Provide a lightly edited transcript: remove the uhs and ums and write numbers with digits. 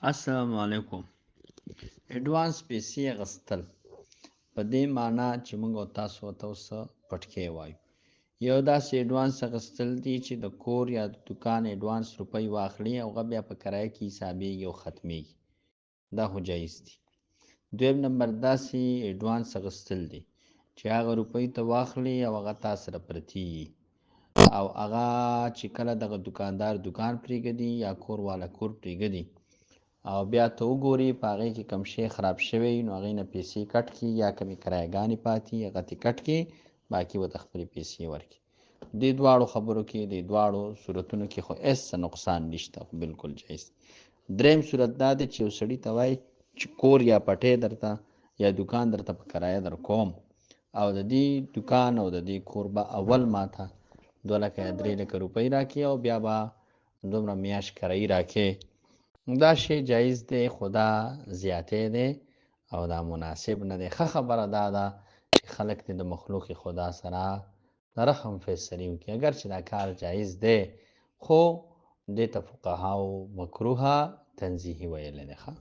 السلام علیکم. اډوانس پیسې اخیستل په دې معنا چې موږ او تاسو ورته اوس پټکی وایو، یو داسې اډوانس اخیستل دي چې د کور یا د دوکان اډوانس روپۍ واخلي او هغه بیا په کرایه کې حسابېږي او ختمېږي، دا خو جایز دي. دویم نمبر داسې اډوانس اخیستل دي چې هغه روپۍ ته واخلي او هغه تا سره پرتې وي، او هغه چې کله دغه دوکاندار دوکان پرېږدي یا کور والا کور پرېږدي او بیا ته وګوري په هغې کې کوم شی خراب شوی، نو هغې نه پیسې کټ کړي یا کومې کرایهګانې پاتې هغه ترې کټ کړي، باقي ورته خپلې پیسې ورکړي. دې دواړو خبرو کې، دې دواړو صورتونو کې خو هېڅ څه نقصان نشته، خو بالکل جایز. دریم صورت دا دی چې یو سړي ته وایي چې کور یا پټی درته یا دوکان درته په کرایه در کوم، او د دې دوکان او د دې کور به اول ماته 2 لکه یا 3 لکه روپۍ راکړي او بیا به دومره میاشت کرایي راکړي. دا شی جایز دی، خو دا زیاتی دی او دا مناسب نه دی. ښه خبره دا ده چې خلک دې د مخلوق خدا سره د رحم فیصلې وکړي، اګر چې دا کار جایز دی، خو دې ته فقهاو مکروه تنزیهي ویلی دی. ښه.